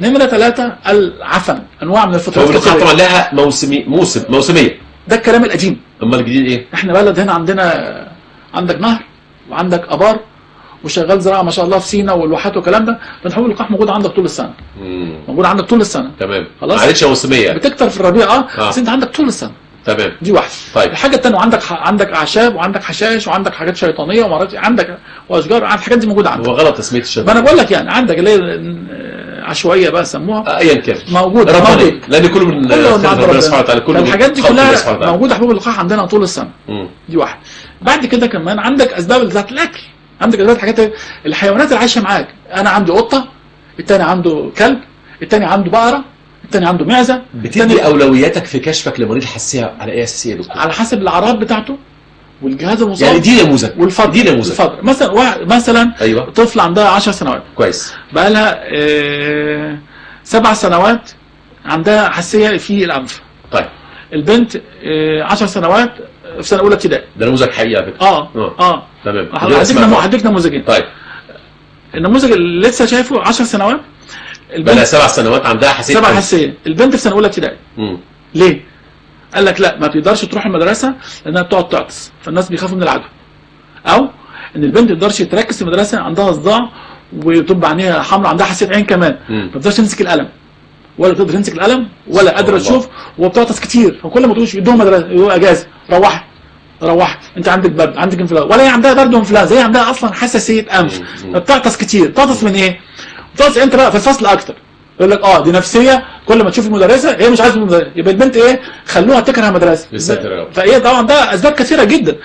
نمره 3 العفن، انواع من الفطريات. الحبوب اللقاح طبعا لها موسميه. ده الكلام القديم. امال الجديد ايه؟ احنا بلد هنا عندنا، عندك نهر وعندك ابار وشغال زراعة ما شاء الله في سينا والواحات والكلام ده، فالحبوب اللقاح موجود عندك طول السنة. موجود عندك طول السنة. تمام. خلاص؟ معلش موسميه يعني. بتكتر في الربيع بس انت عندك طول السنة. تمام. دي واحدة. طيب. الحاجة الثانية وعندك عندك اعشاب وعندك حشائش وعندك حاجات شيطانية ومرات عندك واشجار، الحاجات دي موجودة عندك. هو غلط تسميه الشيطان. ما انا بقول لك يعني عندك اللي هي عشوائية بقى سموها ايا كان موجودة رباني، لان كله من ربنا سبحانه وتعالى، كله الحاجات دي كلها موجودة. حبوب اللقاح عندنا طول السنة. دي واحدة. بعد كده كمان عندك اسباب بتاعت الاكل، عندك اسباب حاجات الحيوانات اللي عايشه معاك. انا عندي قطة، الثاني عنده كلب، الثاني عنده بقرة، الثاني عنده معزة. بتدي اولوياتك في كشفك لمريض الحساسية على ايه اساس يا دكتور؟ على حسب الاعراض بتاعته والجهاز المصاب. يعني دي نموذج والفضل، دي نموذج الفضل. مثلا مثلا ايوه، طفل عندها 10 سنوات، كويس، بقى لها 7 سنوات عندها حساسية في الانف. طيب البنت 10 سنوات في سنة اولى ابتدائي. ده نموذج حقيقي على فكرة. تمام. هديك نموذجين. طيب النموذج اللي لسه شايفه 10 سنوات، البنت بقى 7 سنوات عندها حساسية، 7 حساسية، البنت في سنة اولى ابتدائي. ليه؟ قال لك لا ما بتقدرش تروح المدرسة لانها بتقعد تعطس، فالناس بيخافوا من العدوى. او ان البنت ما تقدرش تركز في المدرسة، عندها صداع وتبقى عينيها حمراء، عندها حساسية عين كمان، ما بتقدرش تمسك القلم، ولا تقدر تمسك القلم ولا قادرة تشوف، وبتعطس كتير، فكل ما تقولش يدوها مدرسه يقولوا اجازه، روحي روحي انت عندك برد، عندك انفلونزا، ولا هي عندها برد وانفلونزا، هي عندها اصلا حساسية انف، فبتعطس كتير. بتعطس من ايه؟ بتعطس انت بقى في الفصل اكتر. يقول لك دي نفسية، كل ما تشوف المدرسة هي مش عايزه المدرسة، يبقى البنت ايه؟ خلوها تكره المدرسة. فايه طبعا ده اسباب كثيرة جدا.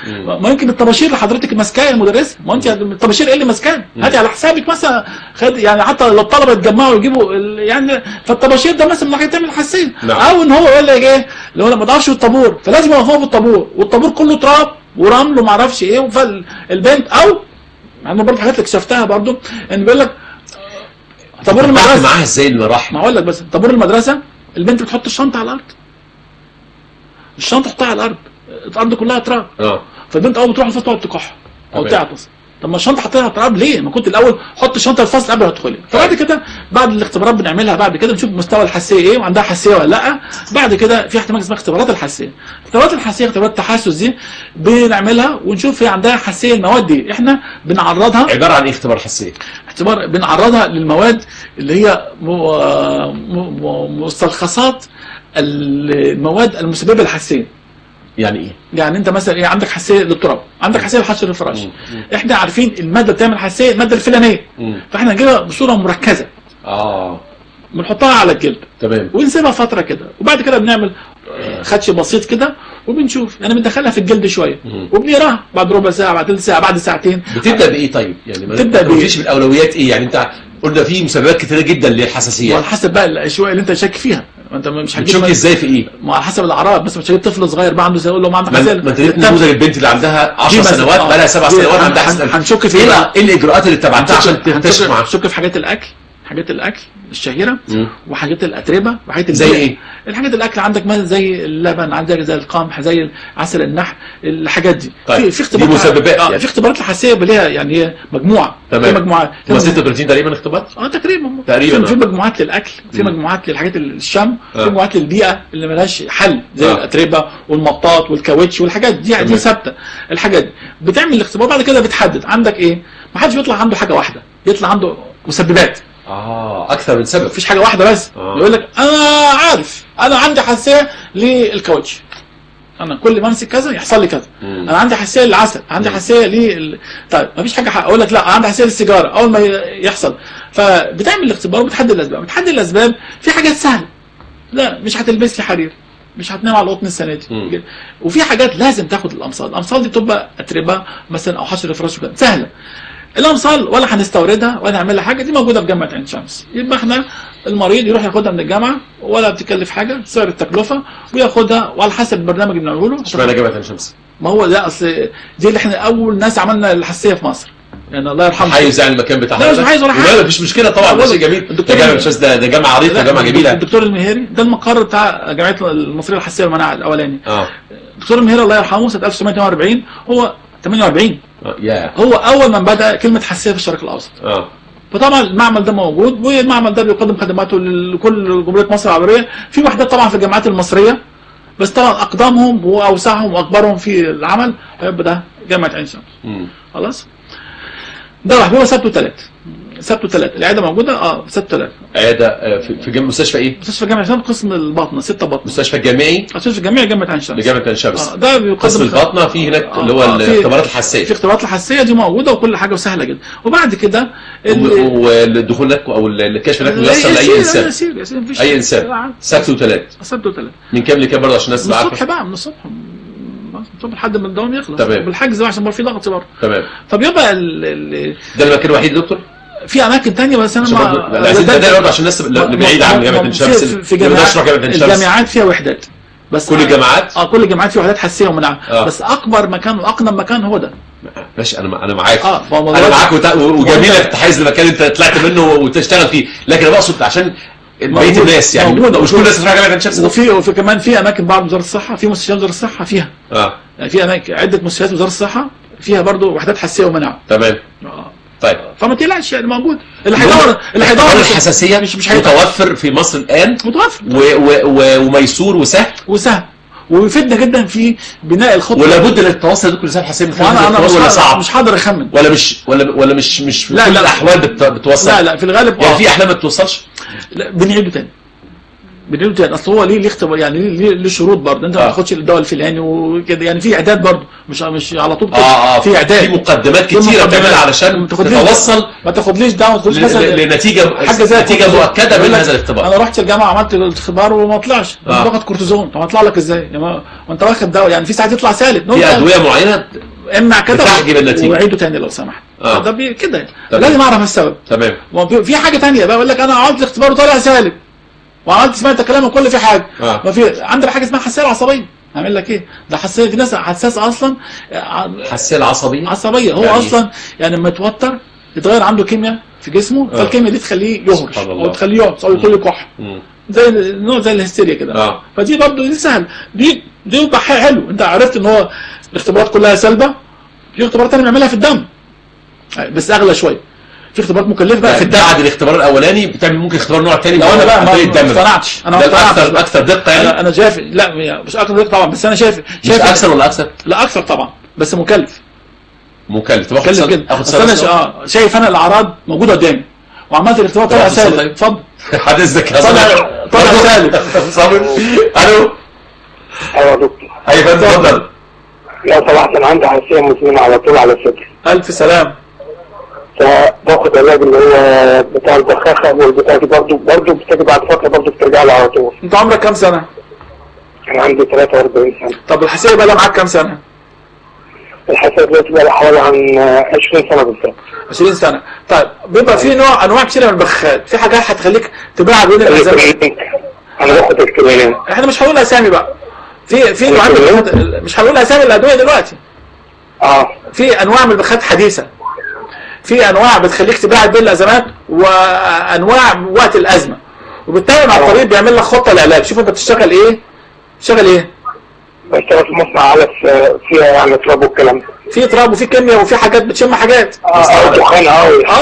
ما يمكن الطباشير اللي حضرتك ماسكاه المدرسة، ما انت الطباشير ايه اللي ماسكاه؟ هاتي على حسابك مثلا، خد يعني حتى لو الطلبة يتجمعوا ويجيبوا يعني، فالطباشير ده مثلا حاجة تعمل حساسية. او ان هو يقول لك ايه؟ لو انا ما بعرفش الطابور، فلازم يوقفوه في الطابور، والطابور كله تراب ورمل وما اعرفش ايه، فالبنت او انا برضه حاجات اللي اكتشفتها برضه ان بيقول لك طابور المدرسة معاها ازاي المراحل؟ ما اقول لك بس طابور المدرسة البنت بتحط الشنطة على الارض، الشنطة تحطها على الارض، الارض كلها تراب. فالبنت اول ما تروح الفصل تقعد تكح او تعطس. طب ما الشنطة حطيتها تراب ليه؟ ما كنت الاول حط الشنطة الفصل قبل ما تدخلي. فبعد كده بعد الاختبارات بنعملها بعد كده بنشوف مستوى الحساسية ايه، وعندها حساسية ولا لا. بعد كده في احتمال اسمها اختبارات الحساسية. اختبارات الحساسية، اختبارات التحسس دي بنعملها ونشوف هي عندها حساسية المواد دي، احنا بنعرضها. عبارة عن ايه اختبار حساسية؟ اختبار بنعرضها للمواد اللي هي مسترخصات المواد المسببه للحساسيه. يعني ايه؟ يعني انت مثلا ايه، عندك حساسية للتراب، عندك حساسية لحشر الفراش. احنا عارفين المادة بتعمل حساسية، المادة الفلانية. فاحنا نجيبها بصورة مركزه. بنحطها على الجلد. تمام. ونسيبها فترة كده، وبعد كده بنعمل خدش بسيط كده وبنشوف، يعني بندخلها في الجلد شوية وبنقراها بعد ربع ساعة، بعد ثلث ساعة، بعد ساعتين. بتبدا بايه طيب؟ يعني بتبدا بايه؟ بالاولويات ايه؟ يعني انت قلنا في مسببات كتيرة جدا للحساسيات. وعلى حسب بقى الاشياء اللي انت شاك فيها. ما انت مش هتشك ازاي في ايه؟ ما على حسب الاعراض، بس مش هتجيب طفل صغير بقى عنده زي اقول له ما عندك حساسية. ما انت لقيت نموذج البنت اللي عندها 10 سنوات بقى لها 7 سنوات عندها حساسية. هنشك في ايه؟ ايه الاجراءات اللي اتبعتها عشان تكتشف معاها؟ هنشك في حاجات الاكل، حاجات الاكل الشهيرة، وحاجات الاتربه، وحاجات زي ايه؟ الحاجات الاكل عندك مثلا زي اللبن، عندك زي القمح، زي عسل النحل، الحاجات دي. طيب. في اختبارات، دي مسببات يعني. في اختبارات الحساسية ليها يعني هي مجموعة. تمام. في مجموعات 36 تقريبا اختبارات؟ تقريبا. في مجموعات للاكل، في مجموعات للحاجات الشم، في مجموعات للبيئة اللي مالهاش حل زي الاتربه والمطاط والكاوتش والحاجات دي. دي ثابتة الحاجات دي. بتعمل الاختبار بعد كده بتحدد عندك ايه. ما حدش بيطلع عنده حاجة واحدة، بيطلع عنده مسببات. اكثر من سبب، مفيش حاجة واحدة بس. يقول لك انا عارف انا عندي حساسية للكاوتش، انا كل ما امسك كذا يحصل لي كذا. انا عندي حساسية للعسل، عندي حساسية لل طيب مفيش حاجة اقول لك لا عندي حساسية للسيجاره اول ما يحصل. فبتعمل الاختبار وبتحدد الاسباب. بتحدد الاسباب في حاجات سهلة، لا مش هتلبس لي حرير، مش هتنام على القطن السنة دي. وفي حاجات لازم تاخد الامصال. الامصال دي بتبقى اتربه مثلا او حشر فراش وكده، سهلة. الامصال ولا هنستوردها ولا هنعملها حاجة، دي موجودة في جامعه عين شمس. يبقى احنا المريض يروح ياخدها من الجامعة، ولا بتكلف حاجة، سعر التكلفة وياخدها، وعلى حسب البرنامج اللي بنعمله له. اشمعنى جامعه عين شمس؟ ما هو ده اصل دي اللي احنا اول ناس عملنا الحساسية في مصر، يعني الله يرحمه. حيز يعني المكان بتاع حضرتك؟ لا مش حيز ولا حاجة، لا مفيش مشكلة طبعا، ده شيء جميل. ده جامعه عين شمس، ده جامعه عريقة، جامعه جميلة. الدكتور المهيري ده المقر بتاع جامعه المصرية للحساسيه والمناعة الاولاني. الدكتور المهيري الله يرحمه سنة 1948، هو 48 هو اول من بدا كلمة حساسية في الشرق الاوسط. فطبعا المعمل ده موجود، والمعمل ده بيقدم خدماته لكل جمهورية مصر العربية. في وحدات طبعا في الجامعات المصرية، بس طبعا اقدمهم واوسعهم واكبرهم في العمل هيبقى ده جامعه عين شمس. خلاص؟ ده راح بيبقى سبت وثلاث. سبت وثلاث العيادة موجودة، سبت وثلاث. عيادة في مستشفى ايه؟ مستشفى جامعه عين شمس، قسم الباطنة، 6 بطنه. مستشفى الجامعي؟ مستشفى الجامعي جامعه عين شمس. لجامعة عين شمس. ده بيقدم قسم الباطنة، في هناك اللي هو الاختبارات الحساسية. في اختبارات الحساسية دي موجودة وكل حاجة وسهلة جدا. وبعد كده والدخول هناك او الكشف هناك ميسر لاي انسان. اي انسان. سبت وثلاث. سبت وثلاث. من كام لكام برضه عشان الناس تبقى عارفه؟ من الصبح بقى، من الصبح لحد ما الدوام يخلص. تمام. بالحجز بقى عشان في ضغط برضه. تمام. فبيبقى ده المكان الوحيد يا دكتور؟ في اماكن ثانية بس انا ما ده برضه عشان الناس اللي بعيدة عن جامعه عين شمس، في الجامعات فيها وحدات بس. كل الجامعات؟ كل الجامعات فيها وحدات حساسية ومناعه. بس اكبر مكان واقدم مكان هو ده. ماشي، انا معاك. انا معاك، وجميل انك تحيز لمكان انت طلعت منه وتشتغل فيه، لكن انا بقصد عشان بقية الناس يعني، مش كل الناس تروح جامعه عين شمس. وفي كمان في اماكن بعض وزارة الصحة، في مستشفيات وزارة الصحة فيها. يعني في اماكن عده مستشفيات وزارة الصحة فيها برضه وحدات حساسية ومناعه. تمام. طيب فما تقلقش يعني، موجود. اللي هيدور الحساسية مش متوفر في مصر الان، متوفر وميسور وسهل ويفيدنا جدا في بناء الخطة. ولا بد للتواصل دكتور حسام حسين من خلال التواصل، ولا صعب؟ مش حاضر اخمن، ولا مش ولا مش مش في كل الاحوال بتوصل. لا في الغالب يعني في احلام ما بتوصلش، لا بنعيده تاني. اصل هو ليه اختبار يعني، ليه شروط برضه. انت ما تاخدش الدواء الفلاني وكده يعني، في اعداد برضه، مش على طول كده. في اعداد، في مقدمات كتيرة بتعملها علشان تتوصل. ما تاخدليش دواء، ما تاخدش مثلا لنتيجة، حاجة زي نتيجة مؤكدة من هذا الاختبار. انا رحت الجامعة عملت الاختبار وما طلعش، انا باخد كورتيزون. طب هطلع لك ازاي؟ ما انت واخد دواء يعني، في ساعات يطلع سالب. في ادوية معينة امنع كده بتحجب النتيجة وعيده تاني لو سمحت. ده كده لازم اعرف السبب. تمام. في حاجة ثانية بقى، يقول لك انا عملت الاختبار وطلع سالب، وعملت سمعت كلامه كل في حاجة. ما في عندك حاجة اسمها حساسية العصبية. هعمل لك ايه؟ ده حساسية، في ناس حساس اصلا. حساسية العصبية عصبية، هو يعني اصلا يعني لما يتوتر يتغير عنده كيمياء في جسمه، فالكيمياء دي تخليه يهرش او تخليه يعطس او يكون كح، زي نوع زي الهستيريا كده. فدي برضه دي سهل، دي يبقى حلو. انت عرفت ان هو الاختبارات كلها سلبه. في اختبارات ثانية بنعملها في الدم بس اغلى شوية، في اختبارات مكلفة بقى في الدم. بعد الاختبار الاولاني بتعمل ممكن اختبار نوع ثاني. لو انا بقى ما اقتنعتش، انا اكثر دقه يعني. انا شايف لا مش اكثر دقه طبعا، بس انا شايف مش اكثر ولا اكثر؟ لا اكثر طبعا، بس مكلف. مكلف. طب مكلف جدا. اخد انا شايف انا الاعراض موجودة قدامي وعملت الاختبار طلع سالب. اتفضل. حد اذنك طلع سالب. صابر. الو. ايوه يا دكتور. ايوه اتفضل. لو سمحت انا عندي حساسية مزمنة على طول على صدري. الف سلام. فباخد علاج اللي هو بتاع البخاخه والبتاع دي برضه بتيجي بعد فترة برضه بترجع لي على طول. انت عمرك كام سنة؟ انا عندي 43 سنة. طب الحساسية بقى لها معاك كام سنة؟ الحساسية دلوقتي بقى لها حوالي عن 20 سنة بالظبط. 20 سنة. طيب بيبقى في نوع انواع كتيرة من البخاخات، في حاجات هتخليك تباع بين الازمات. انا باخد الكلينين. احنا مش هنقول اسامي بقى. في نوع مش هنقول اسامي الادوية دلوقتي. في انواع من البخاخات حديثه. في انواع بتخليك تباعد بين الازمات وانواع وقت الازمة، وبالتالي مع الطبيب بيعمل لك خطه للعلاج. شوف انت بتشتغل ايه؟ بتشتغل ايه؟ بشتغل في مصنع علف فيها يعني تراب والكلام ده. في تراب وفي كيمياء وفي حاجات بتشم حاجات. دخان.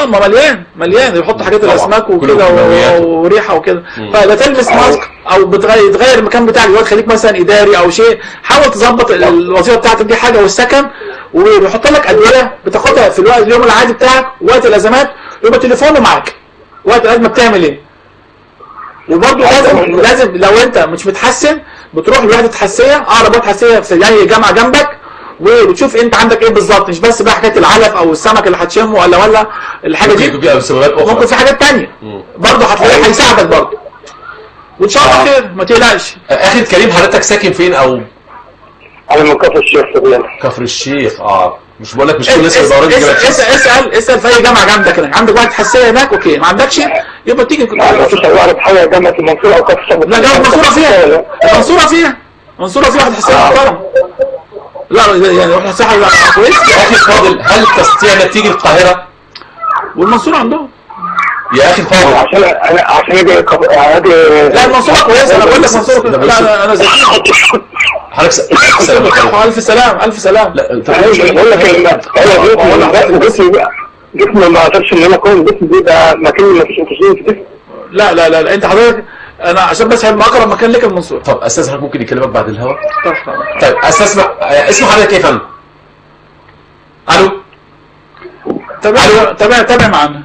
ما مليان يحط حاجات الاسماك وكده وريحه وكده. فلا تلبس ماسك او بتغير المكان بتاعك دلوقتي، خليك مثلا اداري او شيء، حاول تظبط الوظيفة بتاعتك دي حاجة، والسكن، وبيحط لك ادوية بتاخدها في الوقت اليوم العادي بتاعك وقت الازمات، يبقى تليفونه معاك وقت الازمة بتعمل ايه. وبرده لازم لو انت مش متحسن بتروح لوحده حساسية، اقرب وحده حساسية في اي جامعه جنبك، وبتشوف انت عندك ايه بالظبط، مش بس بقى حكاية العلف او السمك اللي هتشمه ولا الحاجة دي، ممكن في حاجات ثانية برضه هتلاقيها هيساعدك برضه. وان شاء الله خير ما تقلقش. اخي الكريم حضرتك ساكن فين؟ او انا من كفر الشيخ. كفر الشيخ. مش بقول لك مش كل الناس اللي بوريك اسال اسال في اي جامعه جنبك هناك، عندك واحد حساسية هناك okay، ما عندكش يبقى تيجي. لا مفيش اعرف حاجة جامعه المنصورة او كفر الشيخ. لا جامعه المنصورة فيها، المنصورة فيها، المنصورة فيها واحد حساسية محترم. لا يعني واحد حساسية كويس. يا اخي الفاضل هل تستطيع انك تيجي القاهرة؟ والمنصوره عندهم يا اخي الفاضل. عشان انا عشان اجي. لا المنصورة كويسة، انا بقول لك المنصورة. لا انا زي حضرتك الف سلام الف سلام. لا انت بقول لك جسمي ما اقدرش ان انا اكون جسمي بيبقى مكان ما فيش اكسجين في جسمي. لا لا لا, لا. انت حضرتك انا عشان بس اقرب مكان لك المنصورة. طب استاذ حضرتك ممكن يكلمك بعد الهواء؟ طيب استاذ اسم حضرتك ايه يا فندم؟ الو. تابع تابع تابع معانا.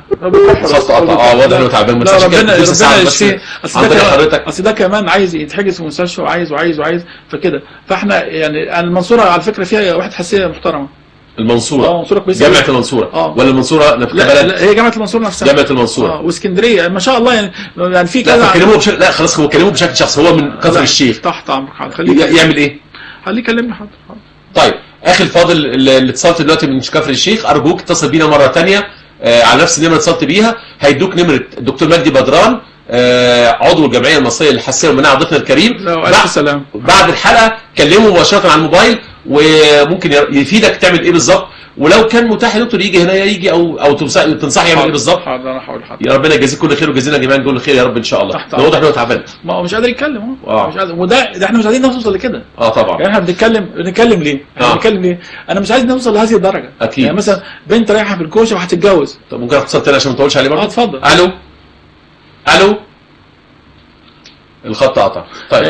صوت قطع. واضح انه تعبان. لا ربنا يشفيه. اصل ده كمان عايز يتحجز في مستشفى وعايز وعايز وعايز فكده. فاحنا يعني المنصورة على فكرة فيها واحد حساسية محترمه. المنصورة. المنصورة كويسة. جامعه المنصورة. ولا المنصورة لا, لا هي جامعه المنصورة نفسها. جامعه المنصورة. واسكندريه ما شاء الله يعني في كذا. لا كلموه بشكل، لا خلاص هو كلموه بشكل شخصي، هو من كفر الشيخ. تحت امرك. خليه يعمل ايه؟ خليه يكلمني. حاضر. طيب اخي الفاضل اللي اتصلت دلوقتي من كفر الشيخ، ارجوك اتصل بينا مرة ثانية على نفس النمرة اللي اتصلت بيها، هيدوك نمره الدكتور مجدي بدران عضو الجمعية المصرية للحساسيه والمناعة، ضيفنا الكريم. الف سلام. بعد الحلقة كلمة مباشرة على الموبايل وممكن يفيدك تعمل ايه بالظبط، ولو كان متاح يا دكتور يجي هنا يجي او تنصحي يعمل ايه بالظبط. حاضر انا هحاول. حاضر. يا ربنا يجازيك كل خير ويجازينا جميعا كل خير يا رب ان شاء الله. ده واضح ان هو تعبان، ما هو مش قادر يتكلم اهو. مش قادر، وده احنا مش عايزين نوصل لكده. طبعا. يعني احنا بنتكلم ليه؟ احنا بنتكلم ليه؟ انا مش عايز نوصل لهذه الدرجة. اكيد. يعني مثلا بنت رايحة في الكوشة وهتتجوز. طب ممكن اتصل تاني عشان ما نطولش عليه برضه؟ اتفضل. الو. الو. الخط قطع. طيب.